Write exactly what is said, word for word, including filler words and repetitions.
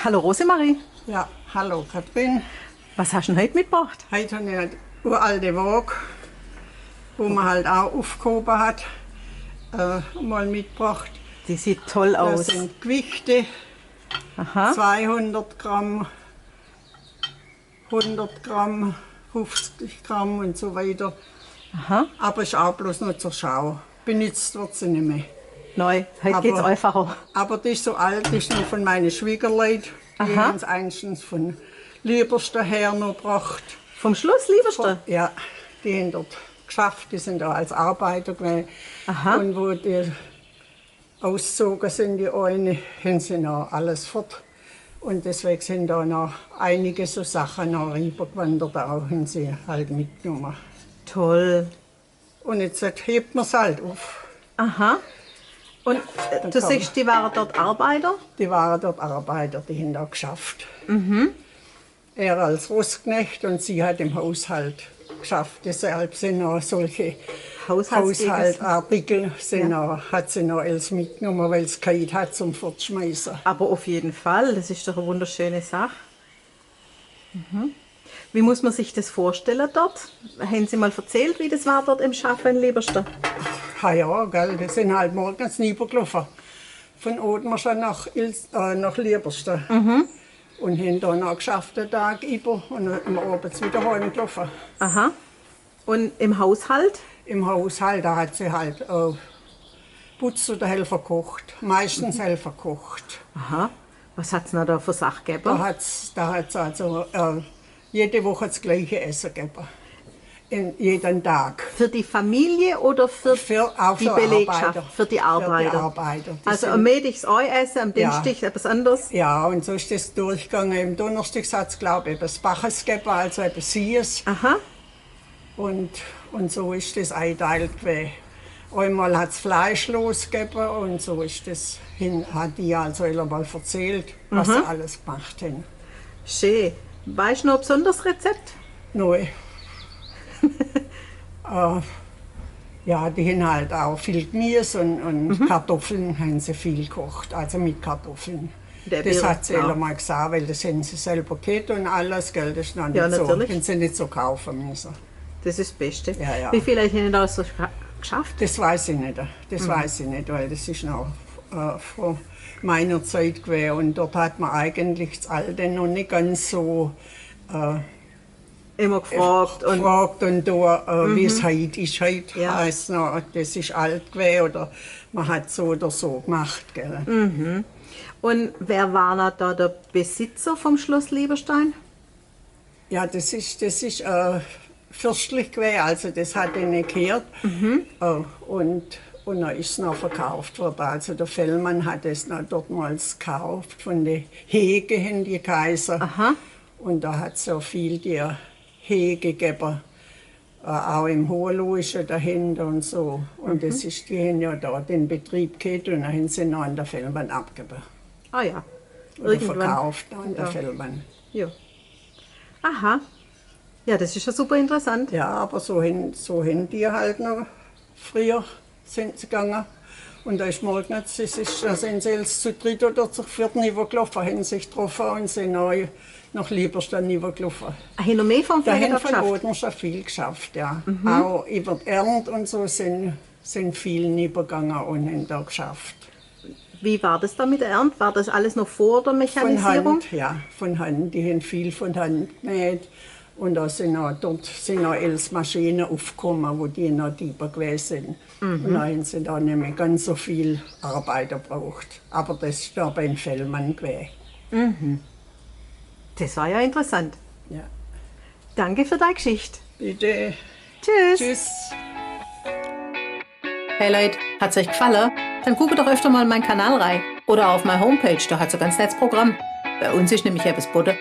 Hallo Rosemarie. Ja, hallo Kathrin. Was hast du denn heute mitgebracht? Heute habe ich eine uralte Waage, wo man halt auch aufgehoben hat, äh, mal mitgebracht. Die sieht toll aus. Das sind Gewichte, aha, zweihundert Gramm, hundert Gramm, fünfzig Gramm und so weiter. Aha. Aber ist auch bloß noch zur Schau. Benutzt wird sie nicht mehr. Nein, heute geht's einfacher. Aber die ist so alt, ist noch von meinen Schwiegerleuten. Die haben sie einstens von Liebischte her noch gebracht. Vom Schloss Liebischte? Ja, die haben dort geschafft, die sind da als Arbeiter gewesen. Aha. Und wo die ausgezogen sind, die eine, haben sie noch alles fort. Und deswegen sind da noch einige so Sachen noch rübergewandert, auch haben sie halt mitgenommen. Toll. Und jetzt hebt man es halt auf. Aha. Und, äh, du sagst, die waren dort Arbeiter? Die waren dort Arbeiter, die haben da geschafft. Mhm. Er als Rossknecht und sie hat im Haushalt geschafft. Deshalb sind auch solche Haushaltsgegenstände. Haushaltsartikel sind auch, hat sie noch alles mitgenommen, weil es keine hat zum Fortschmeißen. Aber auf jeden Fall, das ist doch eine wunderschöne Sache. Mhm. Wie muss man sich das vorstellen dort? Haben Sie mal erzählt, wie das war dort im Schaffen in Liebischte? Ha ja, gell, wir sind halt morgens rübergelaufen. Von Othmarschen nach Ils-, äh, nach Liebischte. Mhm. Und haben da noch geschafft den Tag über und am Abend wieder heimgelaufen. Aha. Und im Haushalt? Im Haushalt, da hat sie halt, äh, putzt oder Helfer gekocht. Meistens Helfer gekocht. Aha. Was hat's denn da für Sachen gegeben? Da hat's, da hat's also, äh, jede Woche das gleiche Essen gegeben. In, jeden Tag. Für die Familie oder für die Belegschaft? Für die Arbeiter. Für die Arbeiter. Die sind am Mittag ein Essen, am Dienstag etwas anderes? Ja, und so ist das durchgegangen. Am Donnerstag hat's, glaub ich, etwas Backes gegeben, also etwas Süßes. Aha. Und, und so ist das eingeteilt gewesen. Einmal hat's fleischlos gegeben und so ist das hin, hat die also einmal erzählt, was sie alles gemacht haben. Schön. Weisst du noch ein besonderes Rezept? Nein. Äh, ja, die haben halt auch viel Gemüse und, und Kartoffeln haben sie viel gekocht, also mit Kartoffeln. Das hat sie einmal gesagt, weil das haben sie selber gekocht und alles, gell, das ist noch nicht so, haben sie nicht so kaufen müssen. Das ist das Beste. Ja, ja. Wie viel haben Sie da so gescha-, geschafft? Das weiß ich nicht. Das weiß ich nicht, weil das ist noch, äh, vor meiner Zeit gewesen. Und dort hat man eigentlich das Alte noch nicht ganz so, äh, immer gefragt und gefragt und da, äh, wie es heute ist. Heute heisst noch, das ist alt gewesen oder man hat so oder so gemacht, gell. Mhm. Und wer war da der Besitzer vom Schloss Liebischte? Ja, das ist, das ist, äh, fürstlich gewesen, also das hat ihnen gehört. Mhm. Äh, und, und dann ist es noch verkauft worden. Also der Fellmann hat es noch dortmals gekauft, von den Hege haben die geheißen. Aha. Und da hat's so viel die Hege gegeben. Äh, auch im Hohenlohischen dahinter und so. Und das ist, die haben ja da den Betrieb gehabt und dann haben sie noch an der Fellmann abgegeben. Ah ja. Oder verkauft an der Fellmann. Ja. Aha. Ja, das ist ja super interessant. Ja, aber so haben, so haben die halt noch früher sind sie gegangen. Und da ist morgens, das ist, da sind sie als zu dritt oder zu viert rübergelaufen, haben sich getroffen und sind neu nach Liebischte rübergelaufen. Ah, haben noch mehr vom Flechten geschafft? Da haben von Othmarschen viel geschafft, ja. Mhm. Auch über die Ernte und so sind, sind viele rübergegangen und haben da geschafft. Wie war das da mit der Ernte? War das alles noch vor der Mechanisierung? Von Hand, ja, von Hand. Die haben viel von Hand gemäht. Und da sind auch, dort sind auch alles Maschinen aufgekommen, wo die noch drüber gewesen sind. Mhm. Und da haben sie da nicht mehr ganz so viel Arbeiter gebraucht. Aber das ist da beim Fellmann gewesen. Mhm. Das war ja interessant. Ja. Danke für deine Geschichte. Bitte. Tschüss. Tschüss. Hey Leute, hat's euch gefallen? Dann guckt doch öfter mal in meinen Kanal rein. Oder auf meine Homepage, da hat's ein ganz nettes Programm. Bei uns ist nämlich etwas geboten,